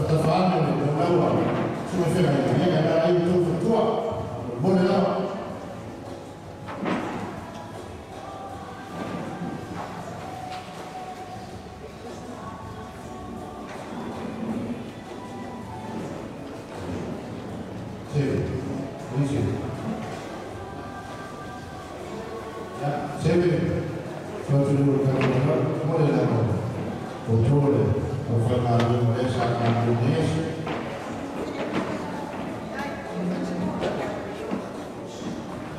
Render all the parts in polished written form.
Tafatafa ane o le laua suma feagaiga, ia e ala ai outou faletua momole lava. Seve, nisi. Ia, seve, sua atu le tatou momole lava. Outou le aufaigaluega lea sa galulue nei aso.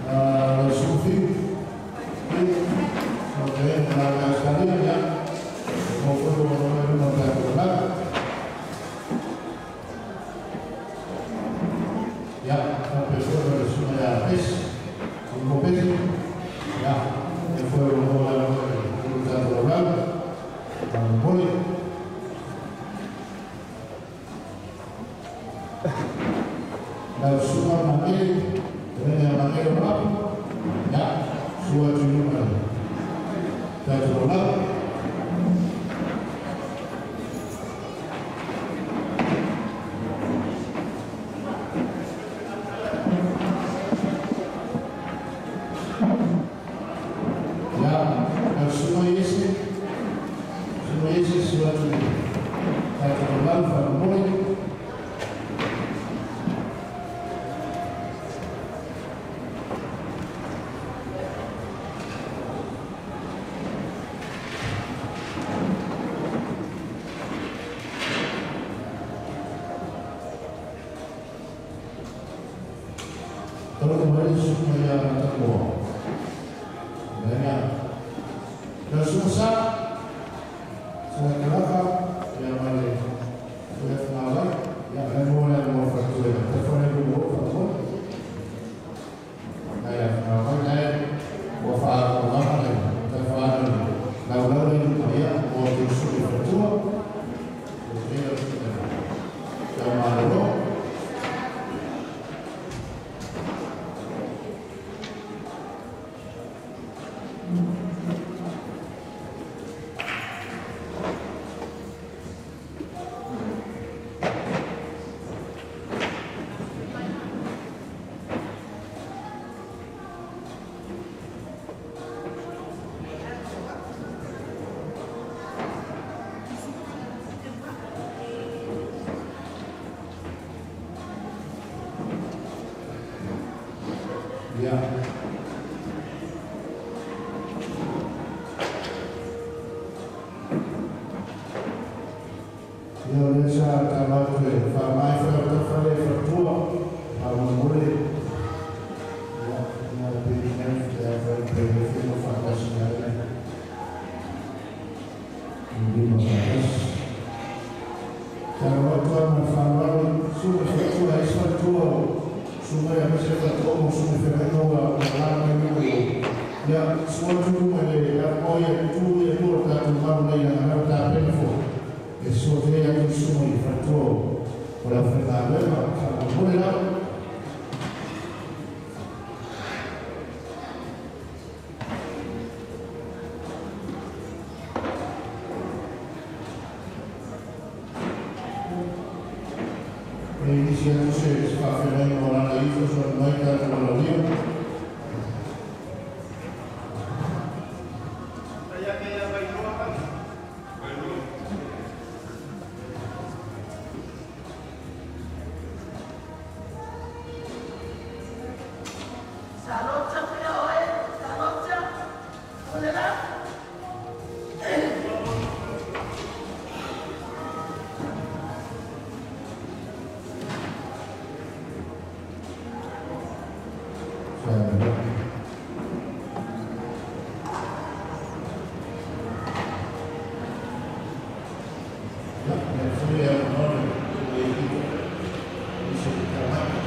Lau susuga Fiu, Fiu, ok, la Australia, ia, mo foi o loma i luma o le tatou lalao. Ia, faapea foi ma le susuga ia Pesi, mo Pesi, ia, e foi o loma i luma o le tatou lalao. Faamolemole. Lau susuga Magele, le ia Magele o Mapu, ia, sua atu i luma le tatou lalao. Ia, lau susuga Iese, susuga Iese, sua atu i le tatou lalao, faamolemole. Talu mai le susuga ia Matamoa. Lea. Lau susuga Sa, Sa Kalaka, ia ma le le Fagavai, ia le mo le mo faletua ia tafa le mo faamolemole. Nai a Fagavai nae ua faaagamaga le tafa ane o le laulau le luma ia mo atu sui faletua. O lau susuga Tau Malolo. Ia. Ia o lea sa talo atu e faamae fai o tafa le faletua, faamolemole. Ia, ia pe nei te fai pe le fai o faatasi ai le. Lima faatasi. Talo atu ai ma le faaaloalo, susu le faletua, e isi faletua o susu mai aemaise le faletua mo susu i feagaiga ua alaala mai luma i o. Ia, susu atu i luma i le avanoa ia tutu ia lua o le tatou malu nei leaga o lea ua tapena foi e fesoasoani atu i susuga i faletua o le aufaigaluega. Faamolemole lava. E nisi atu se faafeagaiga o alaala ifo fesoasoani mai tatou valaaulia. Salota pea oe, Salota, o le la. Ia, e foi e avanoa le le Epiko nisi o tatalo mai.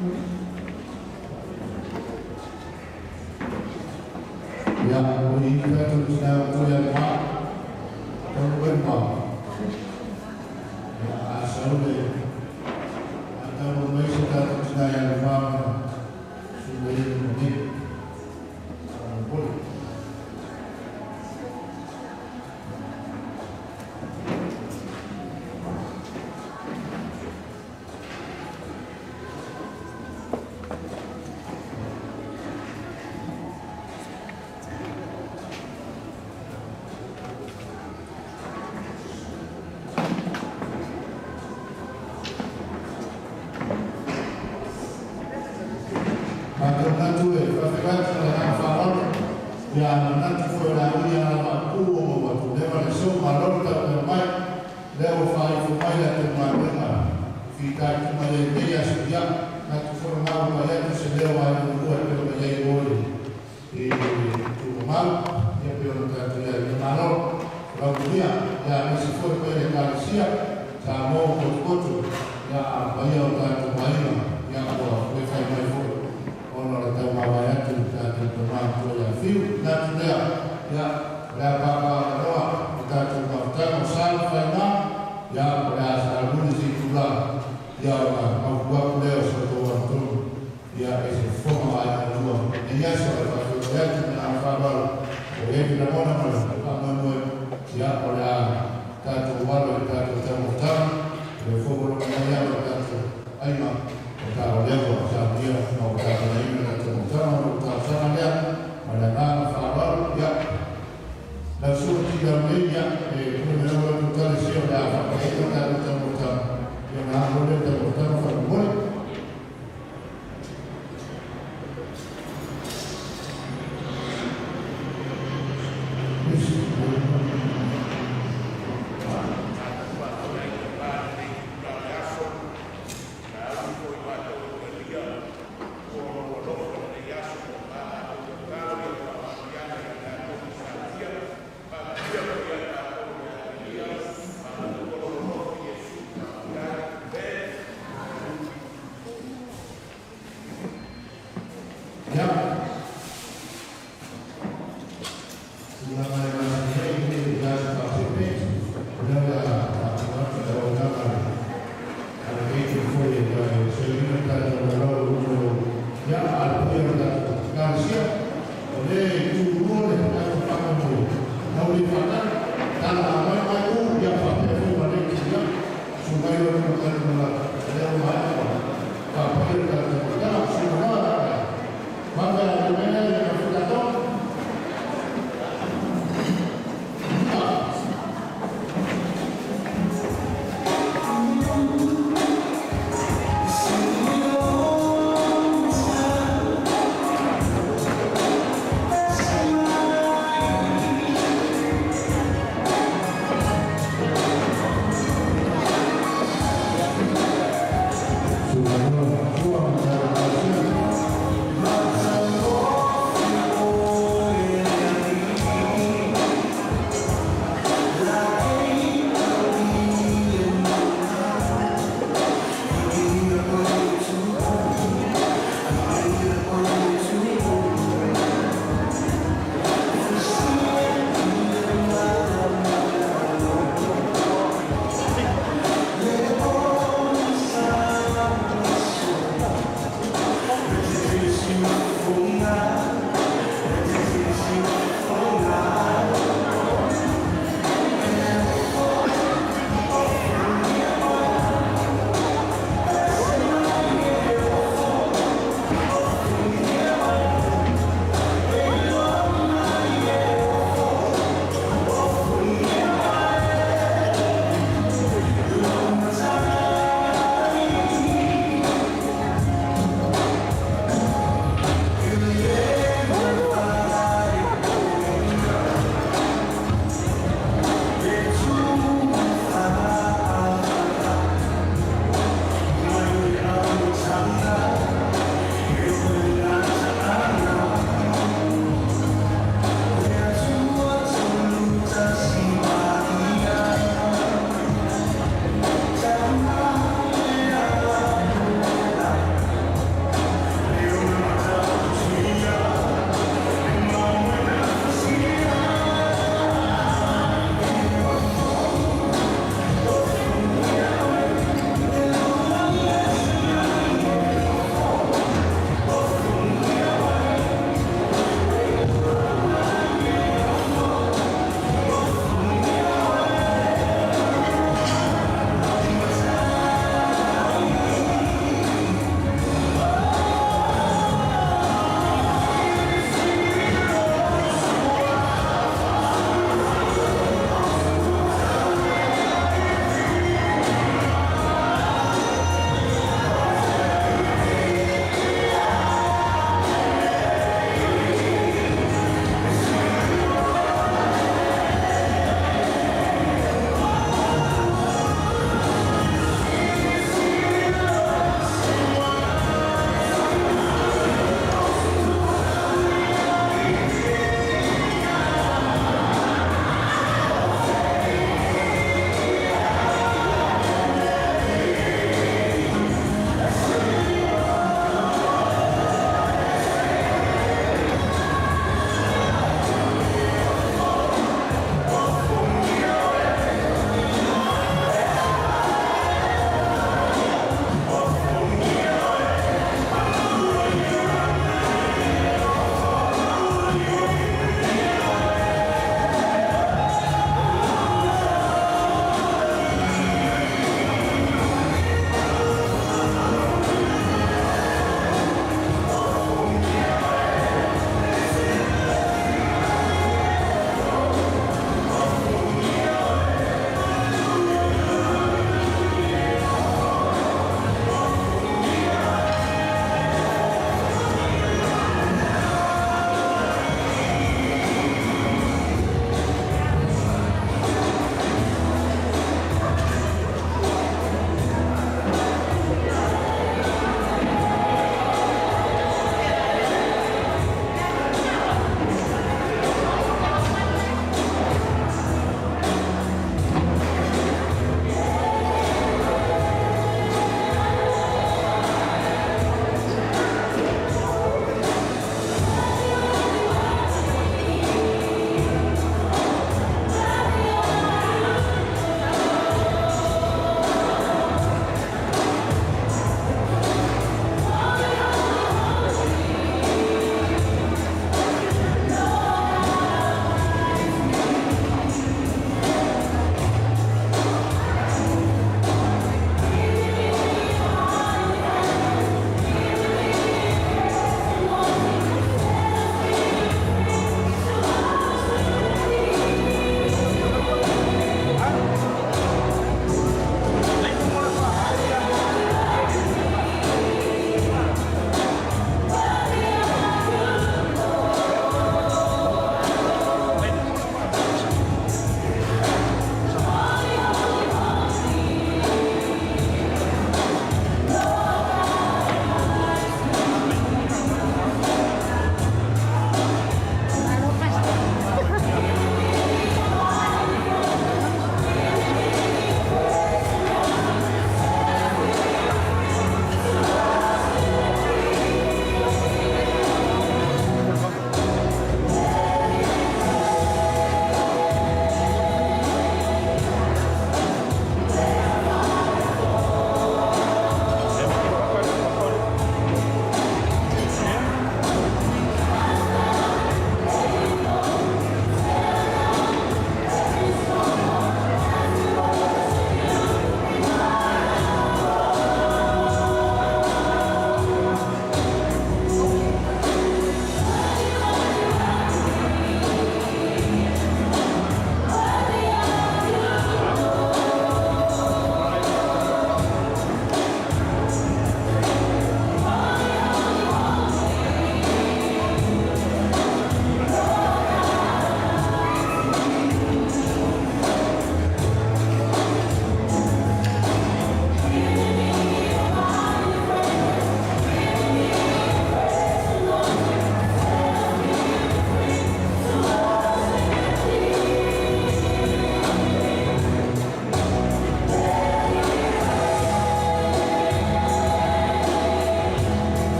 Ia, o i tatou tina matua ia le ma, taunuu ai le ma. Ia, a sau le, a taunuu mai se tatou tina ia le ma, susu mai ai le nei. Faamolemole. Matou manatu e faafetai atu ma le agaga faaaloalo, ia manatu foi o le a ui a mapu o maua atu leva le aso. Malo le tapena mai, lea ua faaifo mai le tatou galuega fitaituga i ai i lenei aso. Ia manatu foi o lena ua pai atu se leo o aiga lua e pei ona i ai mo le tumamau, ia pei ona tatou i ai. Ia malo laumanuia, ia aemaise foi le paia o le Ekalesia Samoa ua potopoto, ia a o le paia o tatou aiga, ia ua toe fai mai foi ona o le taumavae atu i le tatou tama matua ia Fiu. Manatu lea, ia, o le a papaaveanoa le tatou mafutaga o sa ma faiga, ia, o le a salamuli se itula, ia ona mautu atu lea o se tou agatonu, ia, e se fofoga o aiga lua i lenei aso. Ae faafeiloai atu ma le agaga faaaloalo, o i ai le lagona ma le faamoemoe, ia, o le a tatou alo i le tatou taumafataga, o lea foi ua logo mai alo o tatou aiga o ta o lea ua saunia ma ua tapenaina le tatou mafutaga ona o le talosaga lea ma le agaga faaaloalo. Ia, lau susuga Tita nei, ia, e pule mai lava lau ekalesia o le a faapaeina le tatou taumafataga, ia ona alo lea i le taumafataga faamolemole. Tatou faafetai i le va i lenei itula o le aso, sauni foi matou e talia ua lou alofa i lenei aso. A tatou tatalo ia faamanuiaga ia tatou i satia, faamanuia foi ia tatou ia Iesu. Faamatua lou alofa Iesu, faafetai. Amen. Ia, tulaga e masani ai le aso faapepe, o lea o le a faatino atu le auaunaga a lenei foi e soiina le tatou lalao i luma o ia a le paia o le tatou ekalesia. O lea e tulua le tatou faamoemoe, tauli faatali, tala a mai mai u, ia faapea foi ma lei ia, susu mai loa le tali ma lea ua maea ona faapaia le tatou mafutaga. Susu mai la, vave a le mea ia na fitato. Susu mai tua ma tatou ekalesia.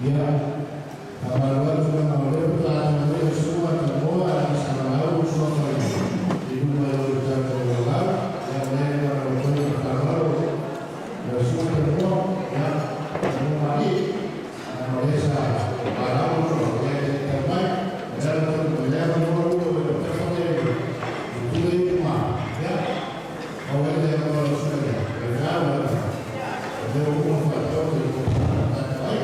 Ia, faamalo atu ona o lea faatoa amatalia le susuga Tanoa a Sagalau suafa i luma i le tatou lalao. Ia, o lea e ua ma faaaloalo lau susuga Tanoa, ia, Tanoa Malie, ona o lea sa valaau lou ia e tau mai. O lea la o lea avanoa lua o le tafa lea i tula i uma. Ia, o le lea o lau susuga e lau o lea ua uma faatau le tatou ai.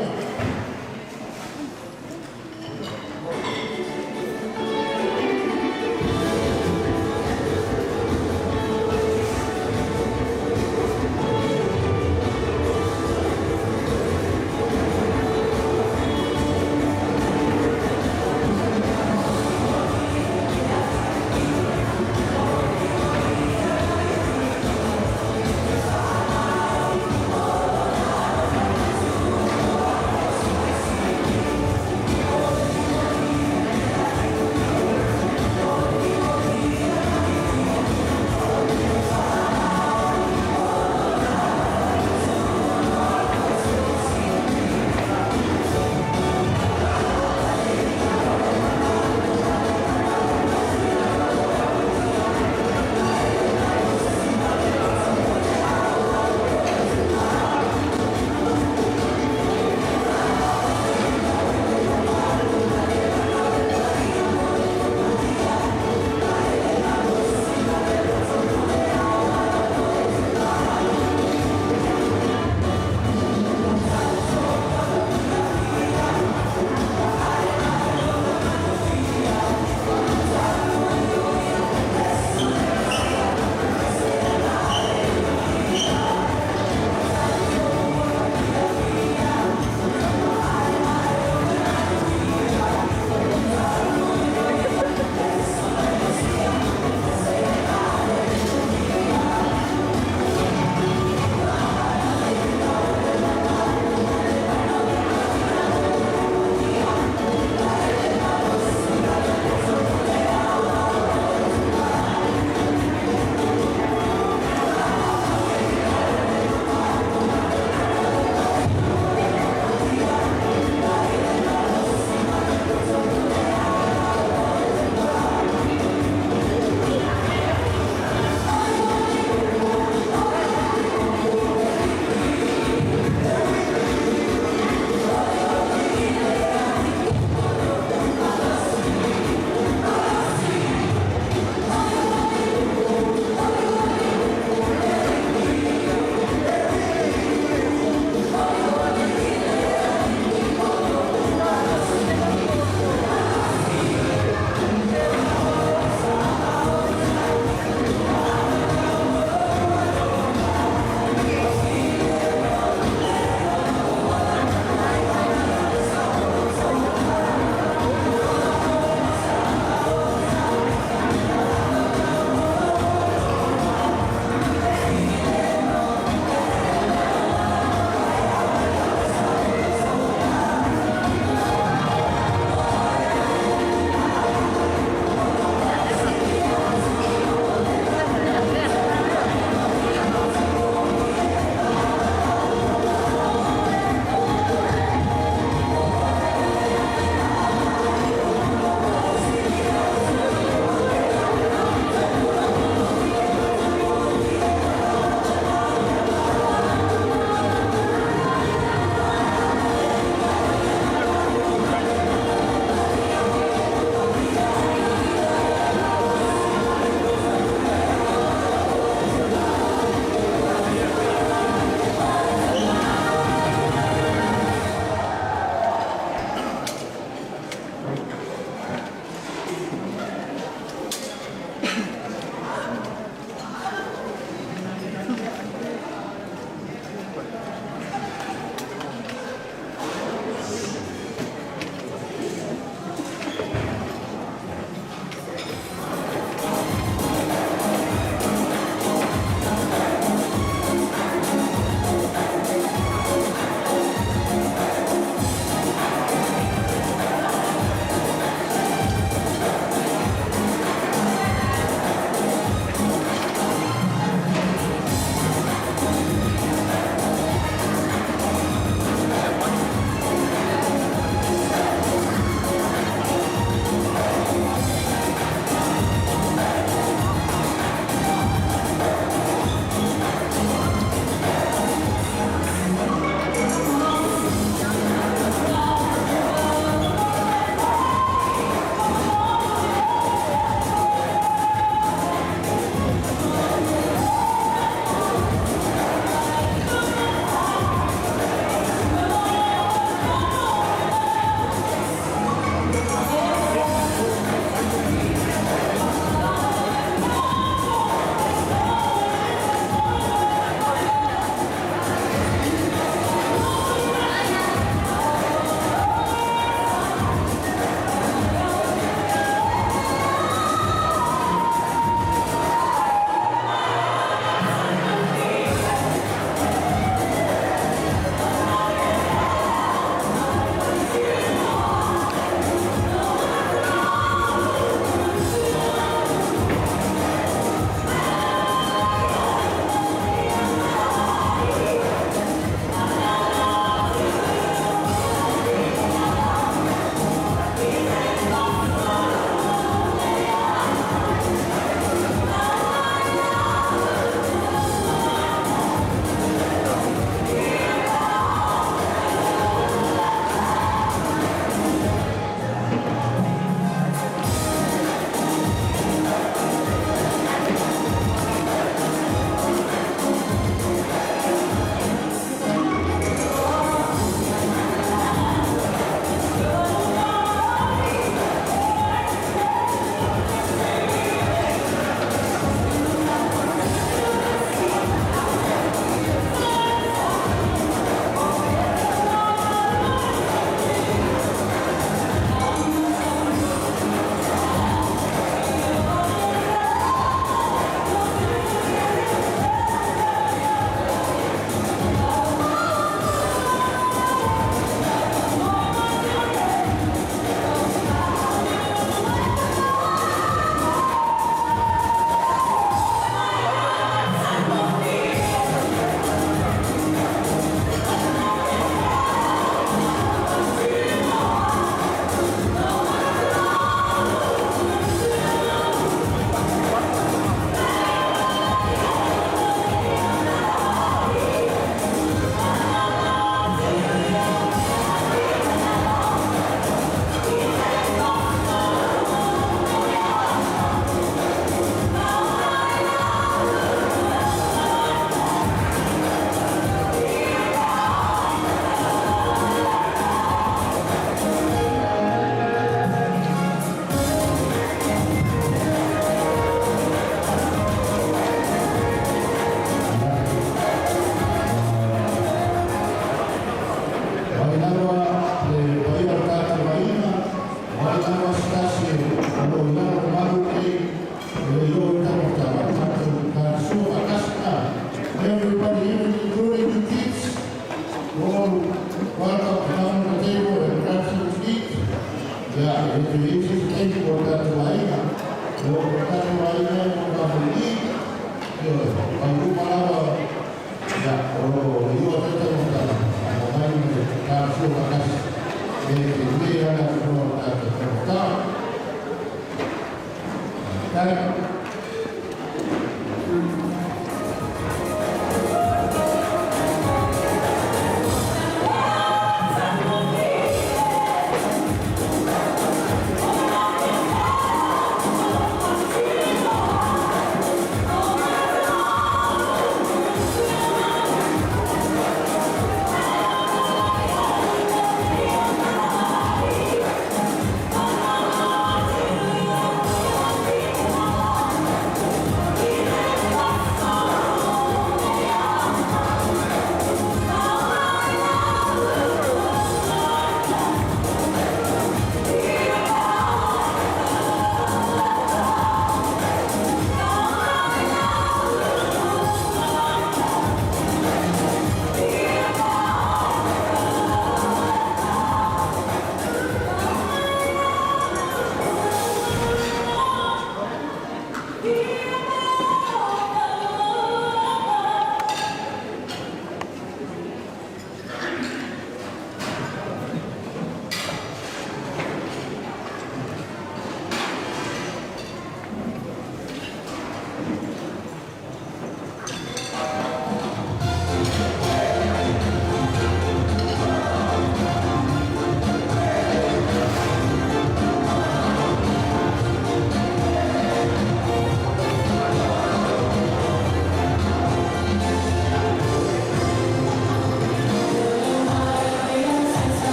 Faafetai.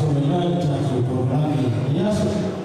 Faagasolo ai loa le tatou polokalame i lenei aso.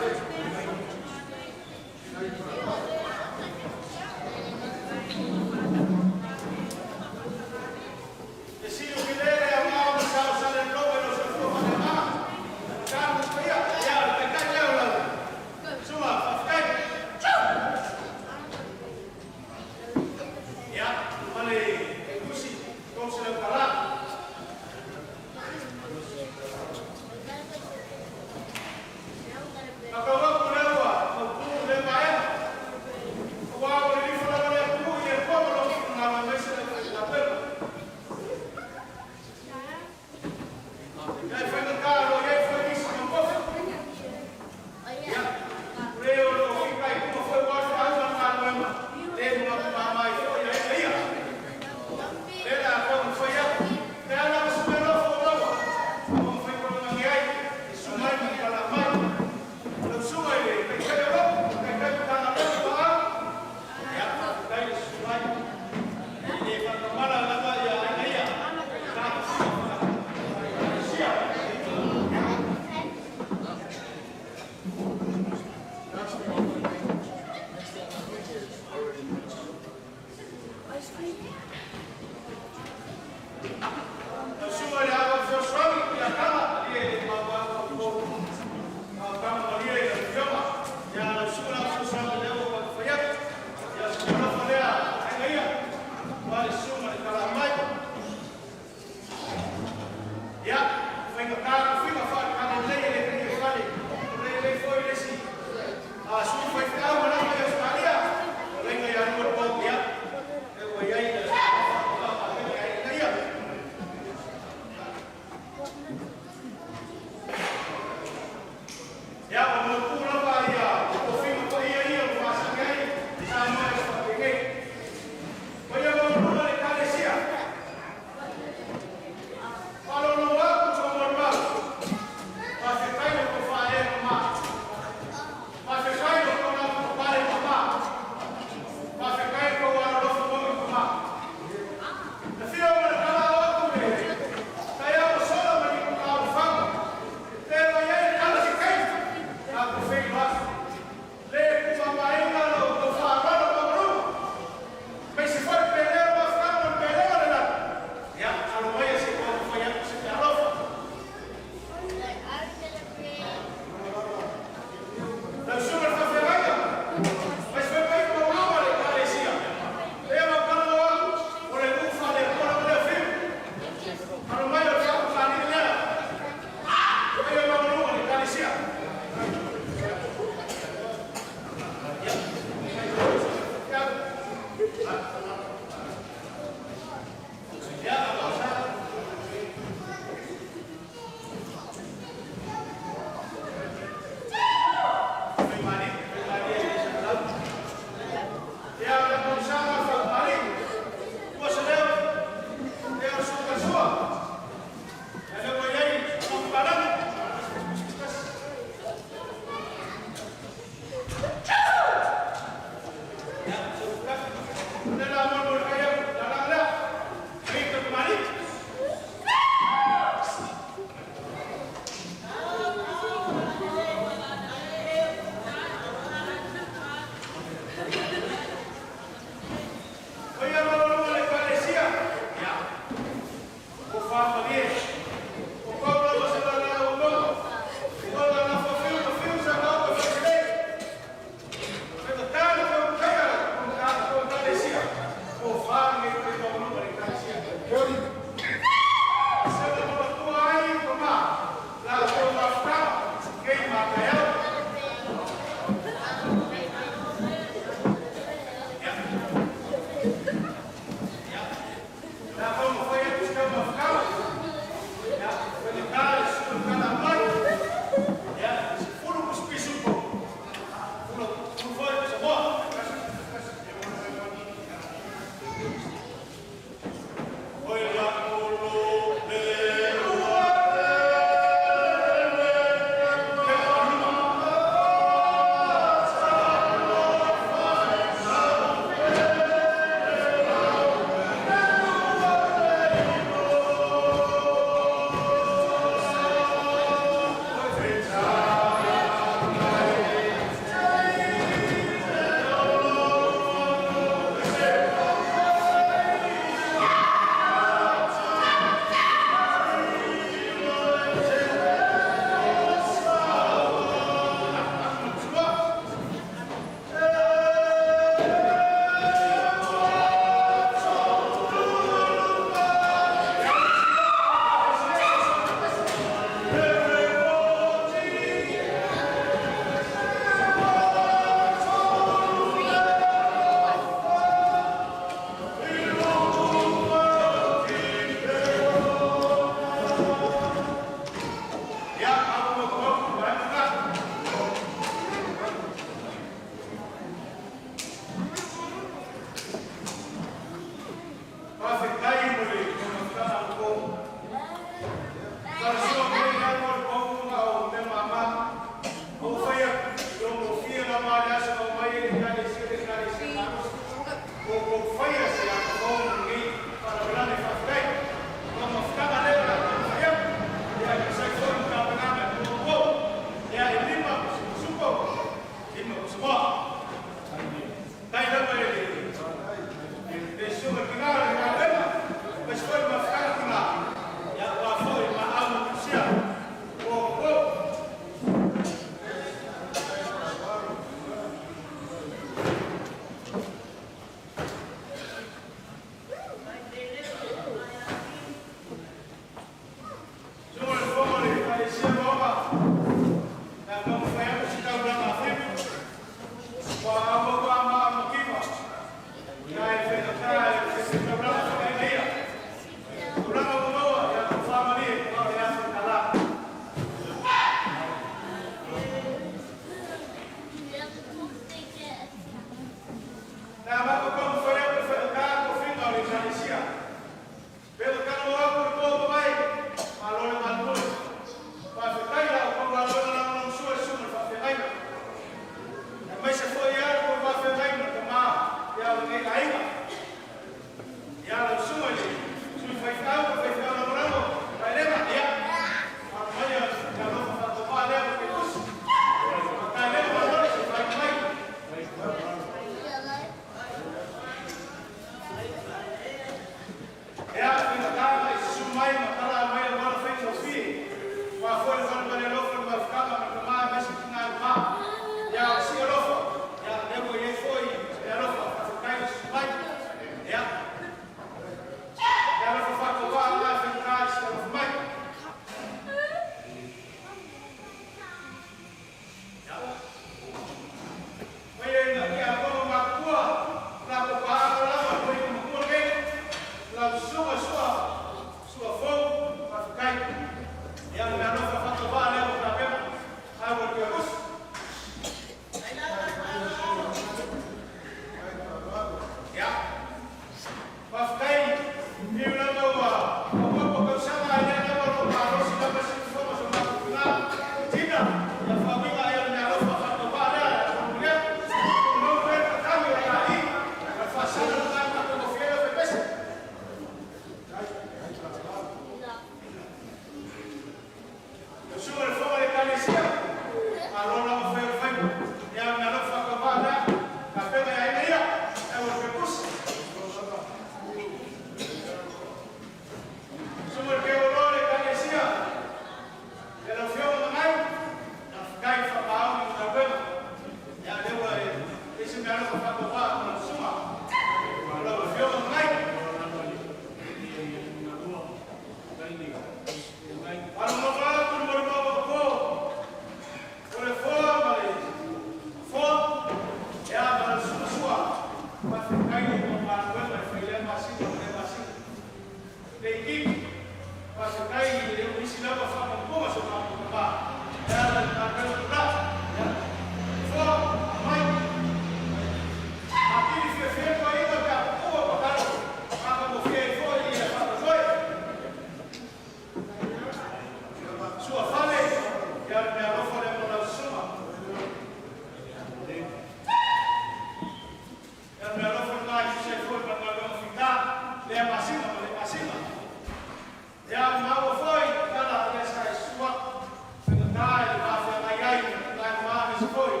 foi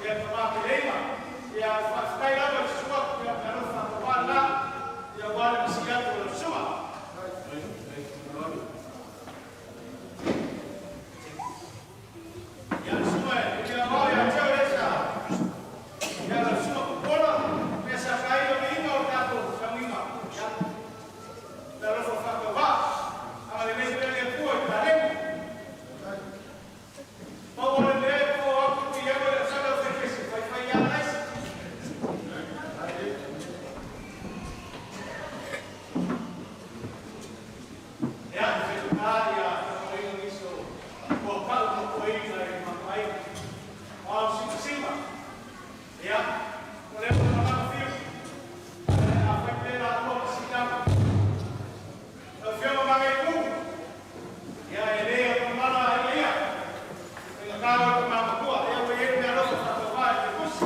ia ma peleima ia faafetai lava i sua ia me alofa faatauvā lena ia aua le masii atu o lau susuga. Ia le susuga e ia vao ia te au le sa ia lau susuga popola mea sa taina viiga o le tatou faguiga ia le alofa faatauvā agalelei pea le Atua i taleni. Pau o le mea e po atu i au le sala o fefesi faifai ia naisi. Ia, fetutā ia takoina nisi o puakau ma puaina i mamaina. O au simasima. Ia, o le o malaga fiu. A fai pe la tua masitama. Lau Afioga Magaipu, ia e le o mana ai ia. E ngā o te māmatua, ia ua i e mea alofa faatauvā i te tusi.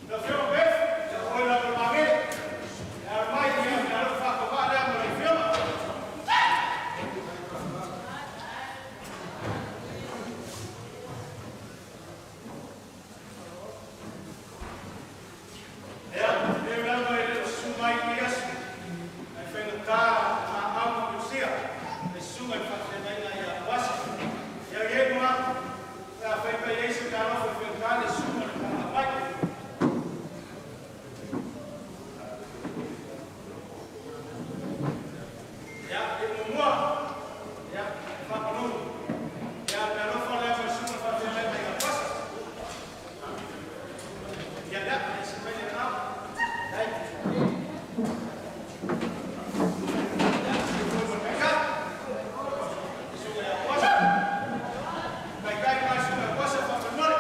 Lau Afioga Beth, ia oi lava le magele. E ara mai ia mea alofa faatauvā lea ma lau Afioga. Ia, leu lava e le o susu mai i aso. Ai whaingatā ngā au ma Lucia, e susuga i whaafeagaiga ia Uasa. Ia ie mua, ia whaipai ei se mea alofa i whaingatā le susuga le tāna mai. Ia, e muamua, ia, e whaapanuu. Ia, mea alofa lea ma le susuga i whaafeagaiga ia Uasa. Ia, ia, e se mai le nao. Dai. Ia, se foi mo kai. Susuga ia Uasa. Kai kai mai susuga ia Uasa whaapanore.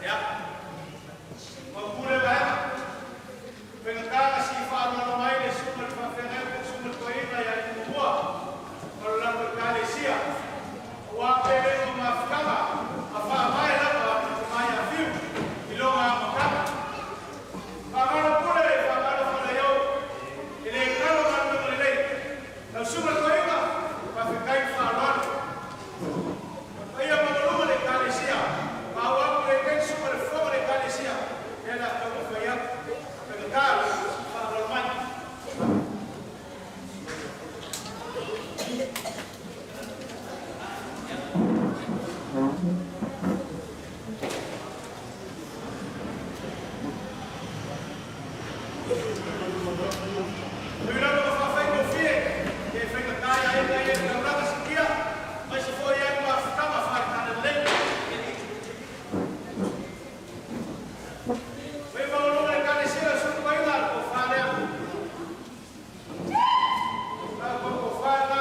Ia, maupule vaega. Faigata si faaaloalo mai le susuga i le faafeagai po o susuga i le toeaina ia i muamua ma lo latou Ekalesia aua pe le o mafutaga a faavae lava i tama ia Fiu i lona amataga. Faamalo pule, faamalo faleiau, e le galo galuega lelei. Lau susuga i le toeaina, faafetai le faaaloalo. Paia maualuga le Ekalesia, ma au atu le tei susuga i le fofoga o le Ekalesia, lea o le a taumafai atu. Faigata le faaaloalo mai. Ui lava ma faafaigofie e faigata ia aiga ia i taulaga sikia, aemaise foi ai mafutaga faale-talalelei. Ui maualuga le Ekalesia o le Susuga le tofa lea. Lau tofa lena.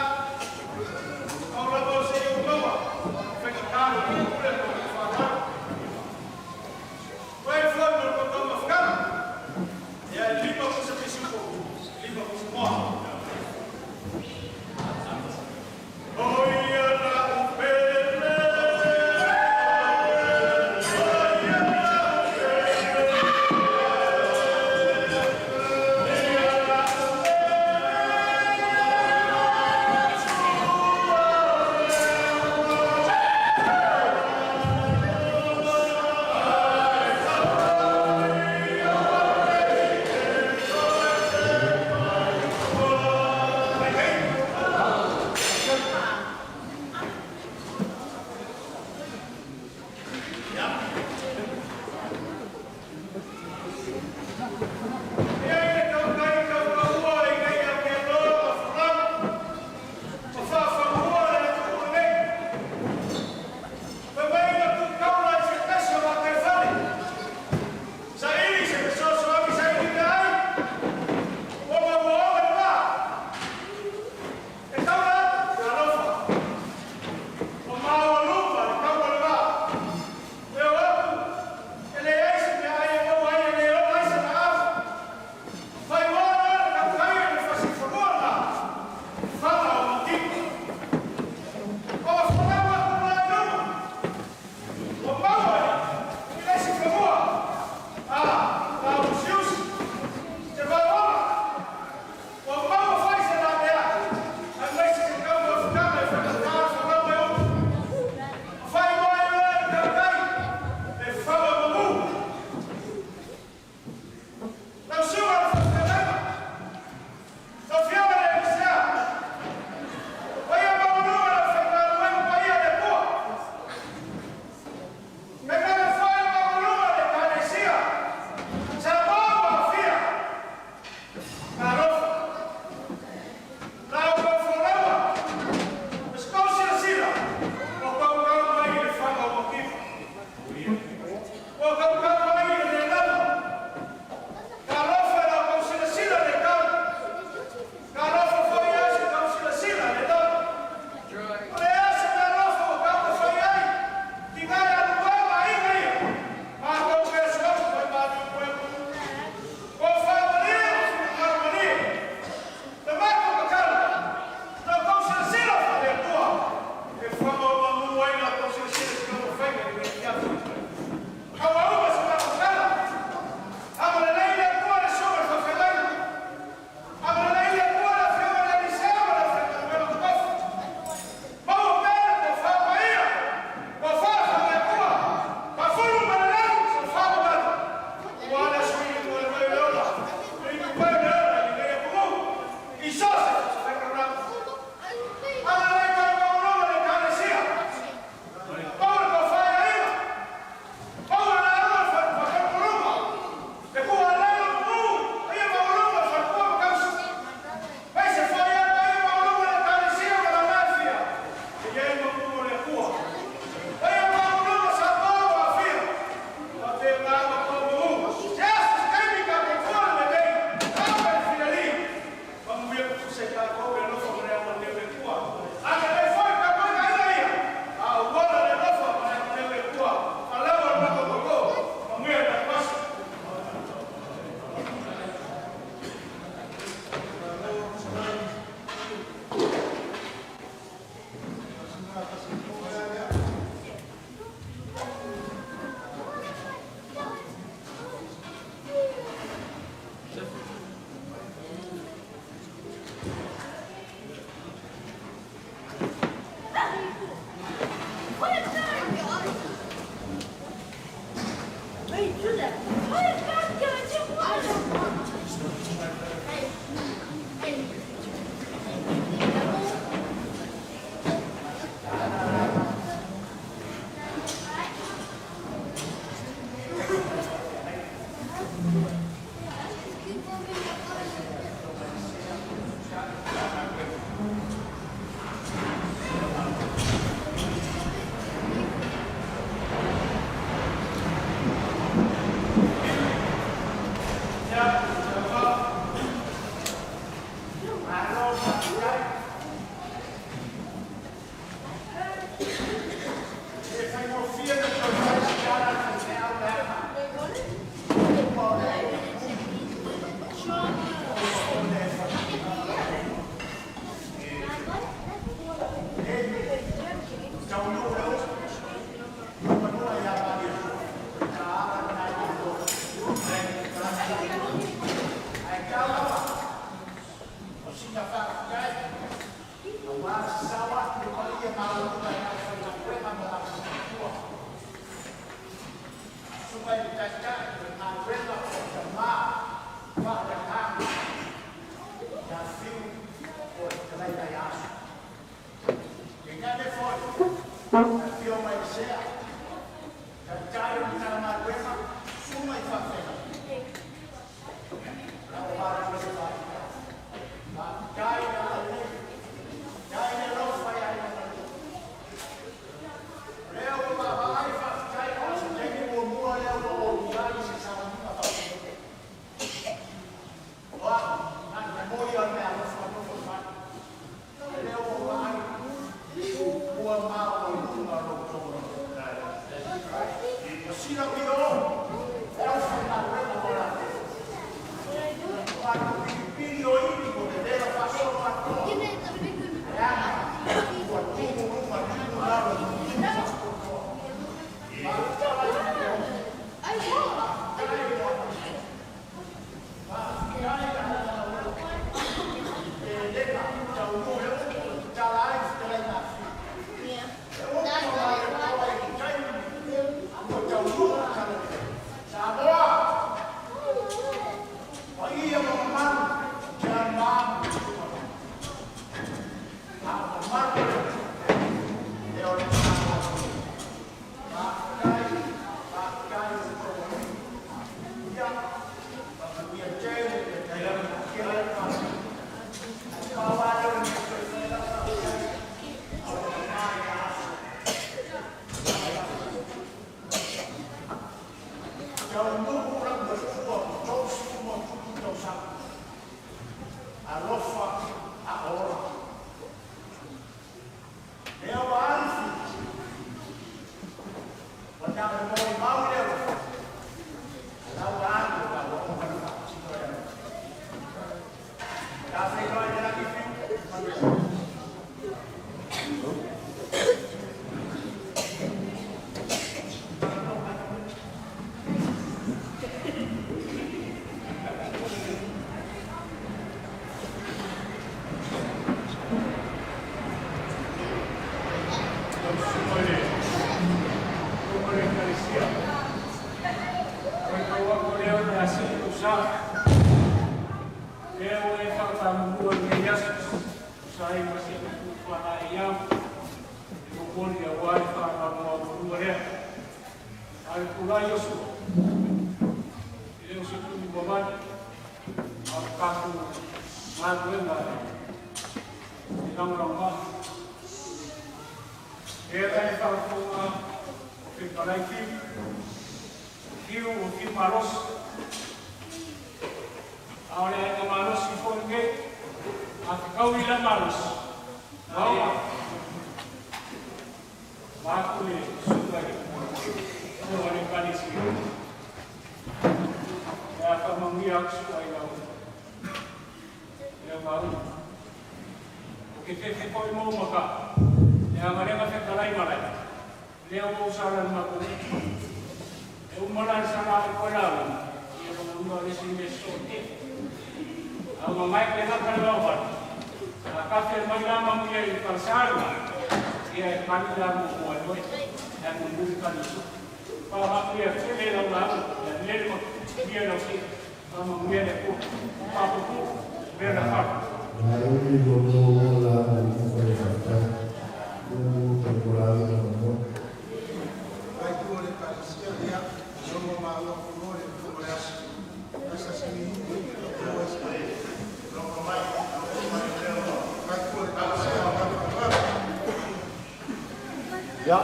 Ia,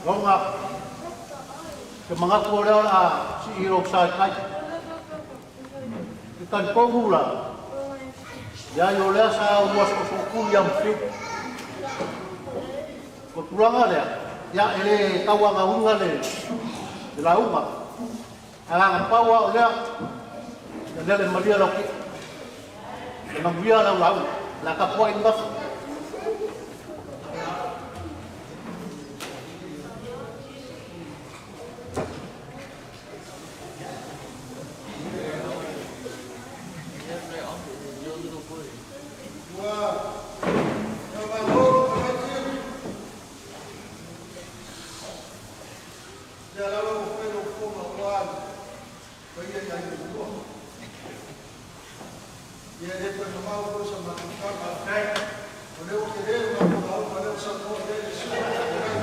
longa, te mangatu o lea o le a sii lou sa i tai. I talitonu la, leai o lea sa ua soosootu ia ma Fiu. O tulaga lea, ia e le tauagauga le lauga. Agaga pau lava o lea, ia lele malie lau ki'a. Ia manuia lau lauga. O le a tapuai le gafa. Lea lava ua fai lou fono aua le paia ia Iesu. Ia e le toe mamao foi sa matou tala. O lea ua tele le matou lauga, o lea ua saunoa i ai le susuga i le Fetalai.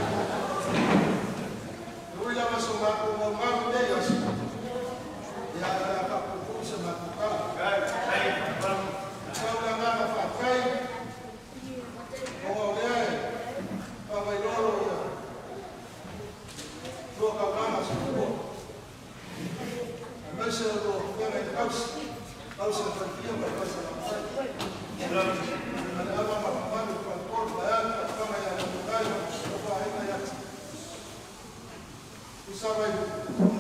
E ui lava so matou maumau i nei aso, ia ae o le a faapuupuu sa matou tala. E pau le agaga faafetai, ona o lea e faavailolo ia lua taulaga soifua, aemaise o lua feagaiga tausi, tausi a faletia ma le falesalamatai. Aleava ma mamalu i le faletolu, vaeane faatoaga ia Leagotai ma le faaaiga ia Tuisava i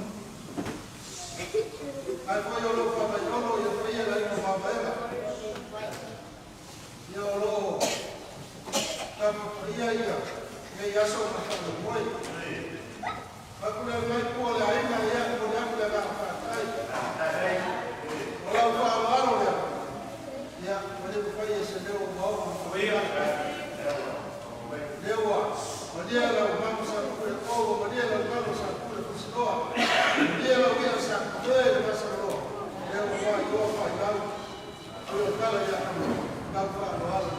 Tatou paia ia nei aso ma faamoemoe. Atu le mai pua le aiga ia momoli atu le agaga faafetai. O lau faaaloalo lea, ia ua le mafai e se leo ua oo ma lea ua malie lau manu sa pule o ua malie lau manu sa pule Fusiloa, malie lau ia sa pule le masaloloa, lea ua faailoa faailau o tala ia lau faaaloalo.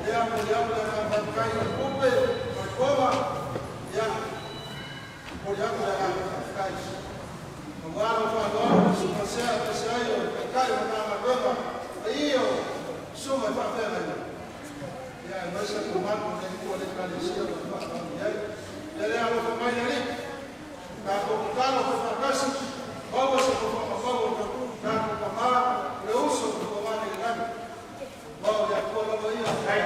Lea momoli atu le agaga faafetai i le pupe ma le koma, ia momoli atu le agaga faafetai. Aua lau faaaloalo sumasea aemaise ai o le taitai o Matagaluega paia o susuga i faafeagaiga, ia aemaise le mamalu o le Atua le Ekalesia o lo o faaaloalo i ai. Ia le alofa mai le Alii, tatou tatalo faatasi, maua se tofa mamau o tatou tama, le uso o tuamani i le lagi. Aua o le Atua lava ia, ai,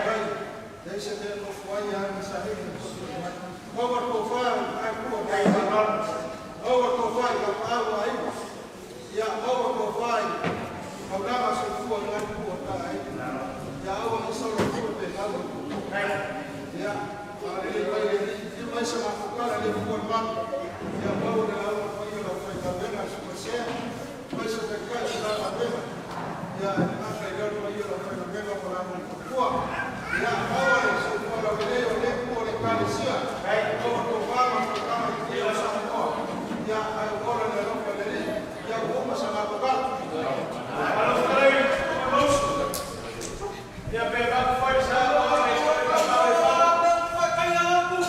leai se mea nofo ai ana saili na totoe mai. Maua le tofa i Atua, maua le tofa i tapaau aiga, ia maua le tofa i taulaga soifua i lagi ua ta ai. Ia aua ne i solo tua pe gau. Ia, agalelei mai le Alii, ia mai se matou tala le fua le malu. Ia maua le lauga paia lau faigaluega sumasea, mai se taitai o Matagaluega. Ia, e gata i lea o le paia lau faigaluega ma la matua. Ia, maua le soifua laulelei o le Atua o le Ekalesia. Maua le tofa ma le faautaga i le o Samoa. Ia, ae ola le alofa o le Alii. Ia, ua uma sa matou tala. Ia pe va foi sa o e foi pa pa pa.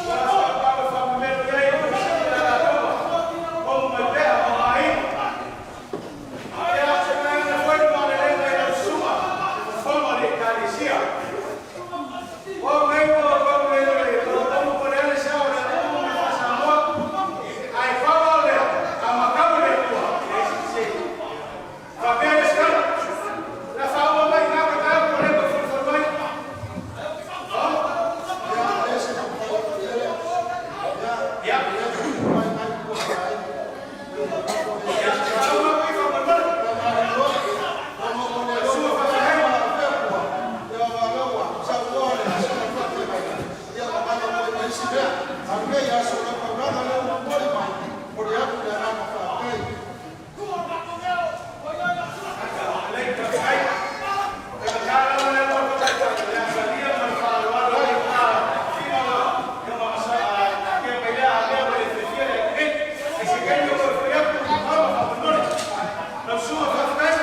Pa pa melo ia i la o mai pe o ai. Ia se mai na foi ma le le mai la suma. Foma le Ekalesia. O mai o o mai le o o ko le sa o le o ma sa mo. Ai fa o le a makau le tua. E se. Fa pe le skala. La fa o mai na ka ka ko le ko fo mai. Ia, e se taumafai atu i ai. Ia, ia, mai mai tua ai. Ia, fa o mai fa mai. Lei ka kai. E ka kala le mo ka ka le salia ma fa lo lo ka fina yo ma sa ke me le a le le fia le e e se kai yo ko fia ku ma ma fa no la sua fa kai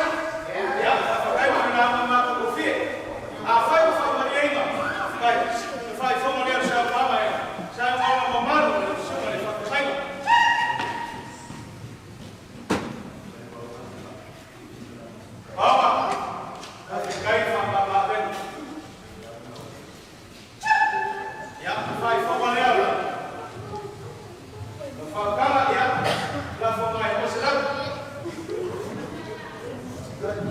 ya fa kai ma na ma ko fia a fa fa ma ni ma kai fa fa ma ni sa ma ma sa ma ma ma ma su ma le fa kai. Mama, kai fa ma ma ben. Ya, fai fo ma le ala. La fa kala ya, la fo mai o se la.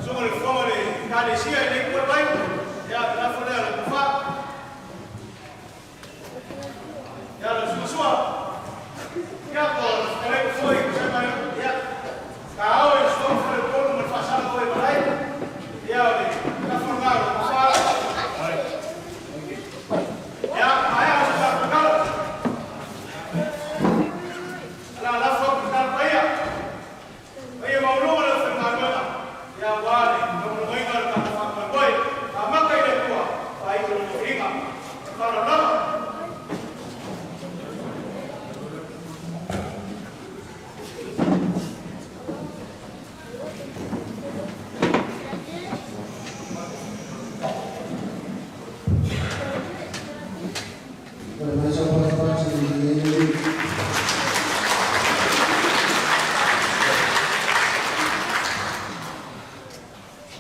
So le fo le kale sia le ko mai. Ya, la fo le ala fa. Ya la sua sua. Ya ko le fo i se mai ya. Ka o e so fo le ko mo fa sa ko e mai. Ya le la fo na fa. Ya, ai a sa kala. La la fo ka paia. Paia maulunga le faigaluega. Ia ua le taumafaiga o le tatou faamoemoe. Amata i le Atua, faaitu le tofiga. Faaaloalo. Boleh baca pas-pas di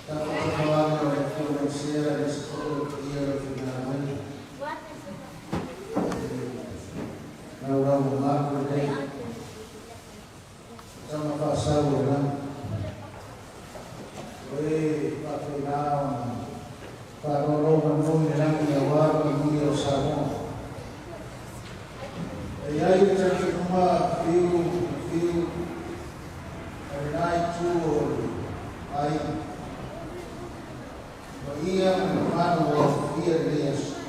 Dapat perkawan oleh manusia dan seluruh ia firman. Lau malu deh. Sama pasal orang. Oi, pafinau. Parolo manu nilang yawa manu yo samo. E ai te numa fiu fiu ai tu ai ma ia manu o fia le aso.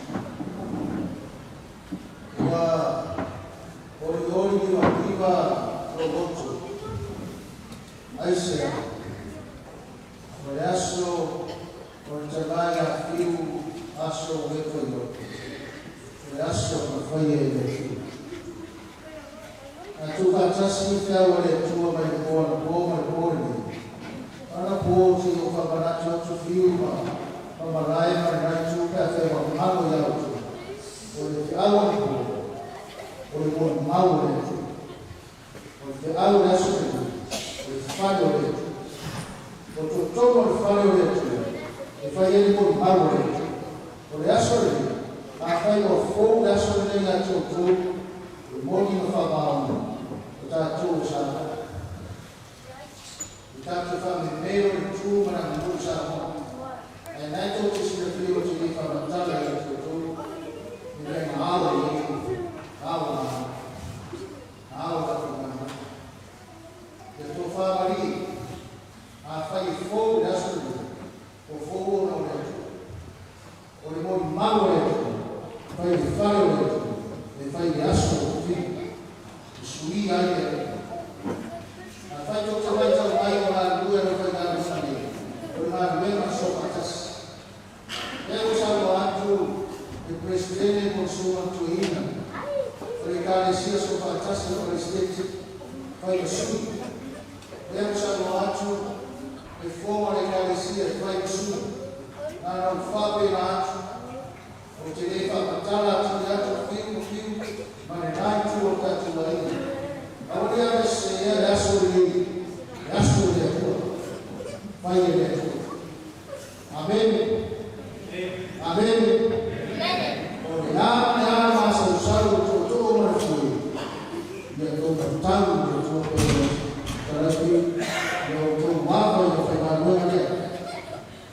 Aise o le aso o le talae a fiu aso o wepa i o le aso na faia e le Atua. A tu faatasi feau a le Atua mai le po anapo ma le po lenei. Ana po se i ou faamanatu atu fiu ma ma malae ma lenā itu pe afai ua galo iā outou. O le feau anapo, o le molimau o le Atua. O le feau o le aso lenei, o le fale o le Atua. O totonu o le fale o le Atua, e fai ai le molimau o le Atua. O le aso lenei, afai ua fou le aso lenei ia te outou, e moni ma faamaoni, o tatou o Samoa. I tatou faamemelo le tu ma le aganuu Samoa. Ae nae tou te silafia ou te lē faamatala ia te outou i mea na ao e iai ao na ao tatou galuega. Ia tofa malie, afai e fou le aso lenei, o fou ona o le Atua. O le molimau o le Atua, fai le fale o le Atua, e fai le aso o fiu, e suia ai le Atua. Afai tou te matau mai o galulue le faigaluega nei, o le galuega sofaatasi. Lea ua saunoa atu le Peresetene mo le susuga toeaina, o le Ekalesia Soofaatasi o Peresetete, fai ma sui. Lea ua saunoa atu le fofoga o le Ekalesia e fai ma sui. Na ona ou faapena atu, ou te lē faamatala atu i atu fiu ma fiu ma lenā itu o le tatou aiga. Aua le aveseseina le aso lenei, le aso o le Atua, fai e le Atua. Amene. Amene. O le a ma le a masausau o tootoo ma le foe, ia tou matau i le Atua pe talaipi, ia outou ava i le faigaluega lea.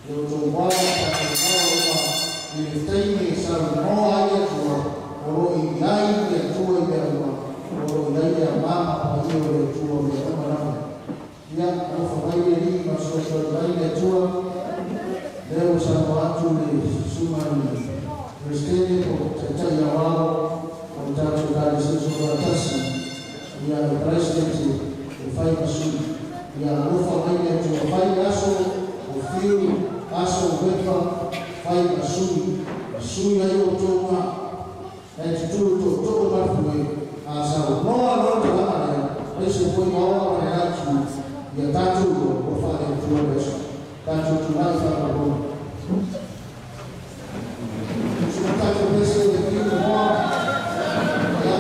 Ia outou ava tatou ava uma i le taimi e saunoa ai le Atua, o lo o i ai le Atua i mea uma, o lo o i ai le Agaga Paia o le Atua o mea uma lava. Ia, alofa mai le Alii ma fesoasoani mai le Atua. Lea ua saunoa atu le susuga i le Peresetene po o Taitai Aoao o le tatou Ekalesia Soofaatasi, ia le President e fai ma sui. Ia alofa mai le Atua, fai le aso o fiu, aso o wepa, fai ma sui, ma sui ai outou ma e tutulu tootoo ma le foe, a saunoa loa le tulaga lea, aemaise foi maoa ma le itu, ia tatou iloa ua faale-Atua le aso. Tatou tulai faamalolo. Usu tatou pese le fiu ma moa. Ia.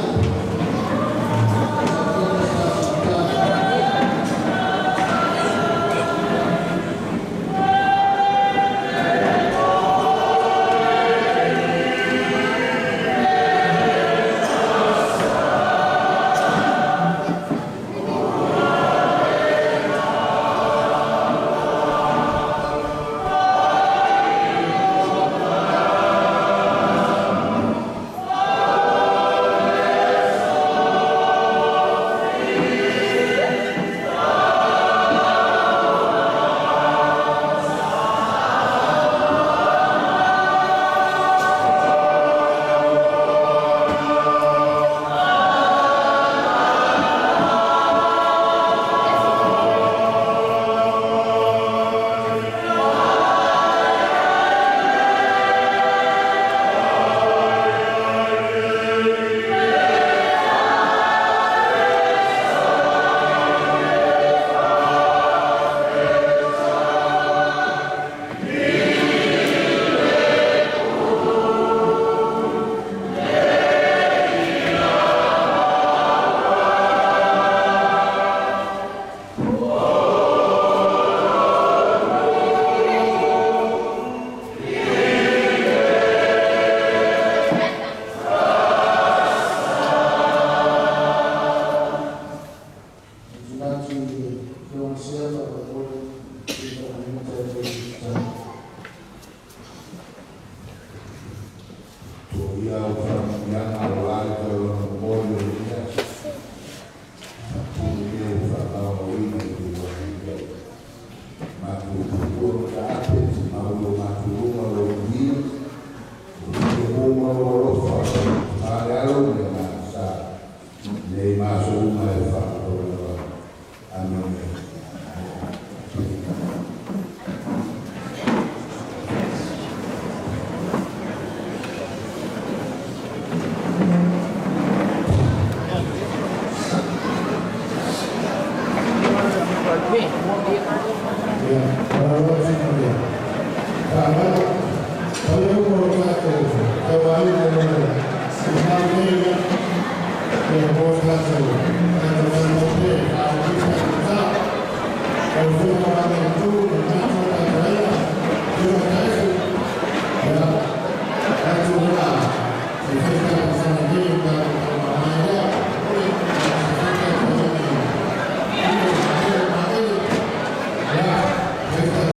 Tunatu i le Fiona faamolemole i le tatou. Tuia o whakamanianga o le taulana momoli o lenei aso. Faatuli e whakamauina i te wahine. Matou tutua ma taape, mau o matou luma o manuia. O te muma o alofa, ma le alo me ngā sa. Nei maso uma e whakatau. Amene. tatou.